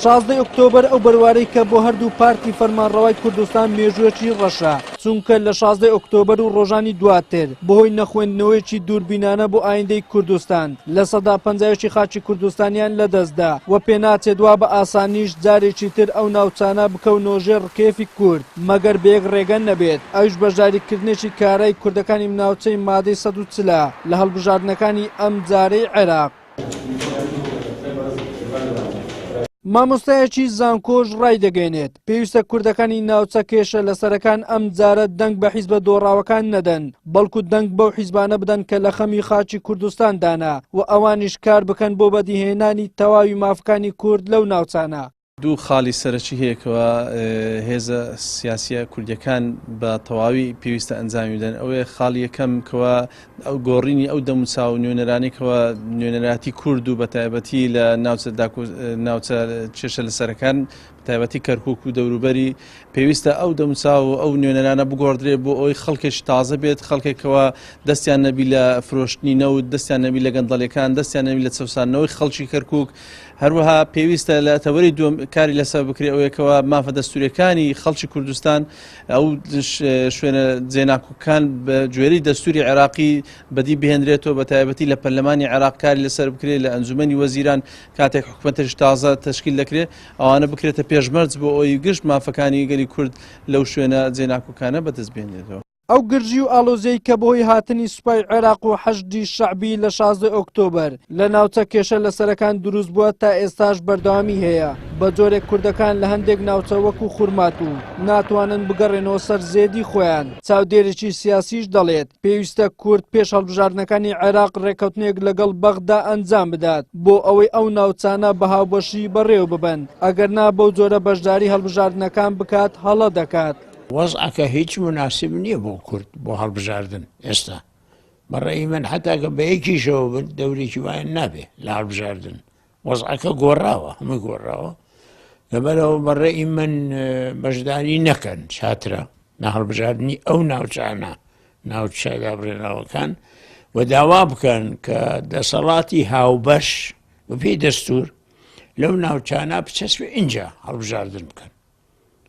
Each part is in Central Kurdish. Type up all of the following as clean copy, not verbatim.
شازدەی ئۆکتۆبەر ئەو بەروارەی کە بۆ هەردوو پارتی فەرمانڕەوای کوردستان مێژوویەکی ڕەشە، چونکە لە شازدەی ئۆکتۆبەر و ڕۆژانی دواتر بەهۆی نەخوێندنەوەیەکی دووربینانە بۆ ئایندەی کوردستان 51% ی خاکی کوردستانیان لەدەستدا و پێناچێت وا بە ئاسانیش جارێکی تر ئەو ناوچانە بکەونەوە ژێر ڕکێفی کورد مەگەر بە یەک ڕێگە نەبێت ئەویش بەشداریکردنێکی کارای کوردەکانی ناوچەی مادەی 140 ە لە هەڵبژاردنەکانی ئەمجارەی عێراق. مامۆستایەکی زانکۆش ڕایدەگەیەنێت، پێویستە کوردەکانی ناوچە کێشە لەسەرەکان ئەمجارە دەنگ بە حیزبە دۆڕاوەکان نەدەن، بەڵکو دەنگ بەو حیزبانە بدەن کە لە خەمی خاکی کوردستاندانە و ئەوانیش کار بکەن بۆ بەدیهێنانی تەواوی مافەکانی کورد لەو ناوچانە. دوو خاڵی سەرەکی هەیە کەوا هێزە سیاسیە کوردیەکان بە تەواوی پێویستە ئەنجامی بدەن ئەوەیە خاڵی یەکەم کەوا ئەو گۆڕینی ئەو دەموچاو نوێنەرانی کەوا نوێنەراتی کورد و بەتایبەتی لە ناوچە ناوچە کێشە لەسەرەکان تایبەتی کەرکک و دەوروبەری پێویستە ئەو دەموچاو و ئەو نوێنەرانە بگۆڕدرێ بۆ ئەوی خەڵکێکی تازە بێت خەڵکێکەوە دەستیان نەبی لە فرۆشتنی نەوت دەستیان نەبی لە گەندەڵیەکان دەستیان نەبی لە چەوساندنەوەی خەڵکی کەرکک هەروەها پێویستە لە تەوەری دووەم کاری لەسەر بکرێ ئەوەیە کەوا مافە دەستوریەکانی خەڵکی کوردستان ئەو شوێنە جێناکۆکان بە گوێرەی دەستوری عێراقی بەدی بهێنرێتەوە بە تایبەتی لە پەرلەمانی عێراق کاری لەسەر بکرێت لە ئەنجومەنی وەزیران کاتێک حکومەتێکی تازە تەشکیل دەکرێت ئەوانە بکرێتە پێشمەرج بۆ ئەوەی گشت مافەکانی گەلی کورد لەو شوێنە جێناکۆکانە بەدەست بهێنرێتەوە. ئەو گرژی و ئاڵۆزیەی کە بەهۆی هاتنی سوپای عێراق و حەشدی شەعبی لە 16 ئۆکتۆبەر لە ناوچە کێشە لەسەرەکان دروست بووە تا ئێستاش بەردەوامی هەیە بە جۆرێک کوردەکان لە هەندێک ناوچە وەکو خورماتوو ناتوانن بگەڕێنەوە سەر زێدی خۆیان چاودێرێکی سیاسیش دەڵێت پێویستە کورد پێش هەڵبژاردنەکانی عێراق ڕێککەوتنێک لەگەڵ بەغدا ئەنجام بدات بۆ ئەوەی ئەو ناوچانە بە هاوبەشی بەڕێوە ببەن ئەگەرنا بەو جۆرە بەشداری هەڵبژاردنەکان بکات هەڵە دەکات. وەزعەکە هیچ موناسب نییە بۆ کورد بۆ هەڵبژاردن ئێستا بە ڕەئی من حتا کە بە یەکیشەوە بن دەورێکی وایان نابێ لە هەڵبژاردن وەزعەکە گۆڕاوە هەمووی گۆڕاوە لەبەرەوە بە ڕەئی من بەشداری نەکەن چاترە لە هەڵبژاردنی ئەو ناوچانە ناوچە دابڕێنراوەکان و داوا بکەن کە دەسەڵاتی هاوبەش بەپێی دەستور لەو ناوچانە بچەسپێ ئینجا هەڵبژاردن بکەن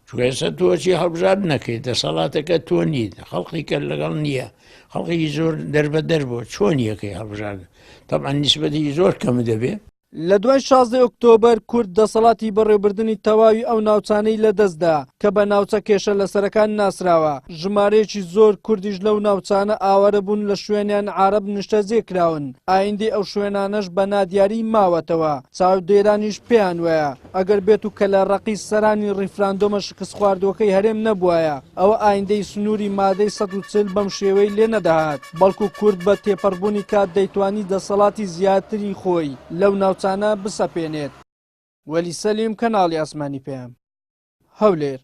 چونکە ئێستا تۆ چی هەڵبژارد نەکەیت دەسەڵاتەکە تۆ نیت خەڵقی کە لەگەڵ نییە خەڵقی زۆر دەربەدەر بۆ چۆن یەکەی هەڵبژارد طبعا نیسبەتی زۆر کەم دەبێ. لە دوای 16 ئۆکتۆبەر کورد دەسەڵاتی بەڕێوەبردنی تەواوی ئەو ناوچانەی لەدەستدا کە بە ناوچە کێشە لەسەرەکان ناسراوە، ژمارەیەکی زۆر کوردیش لەو ناوچانە ئاوارە بوون لە شوێنیان عارەب نیشتەجێ کراون، ئایندەی ئەو شوێنانەش بە نادیاری ماوەتەوە، چاودێرانیش پێیان وایە ئەگەر بێتو کەلەڕەقی سەرانی ڕیفراندۆمە شکستخواردووەکەی هەرێم نەبوایە، ئەوە ئایندەی سنووری مادەی 140 بەم شێوەی لێ نەدەهات، بەڵکو کورد بە تێپەڕبوونی کات دەیتوانی دەسەڵاتی زیاتری خۆی لەو ناوچانە بسەپێنێت. وەلی سەلیم، کەناڵی ئاسمانی پەیام، هەولێر.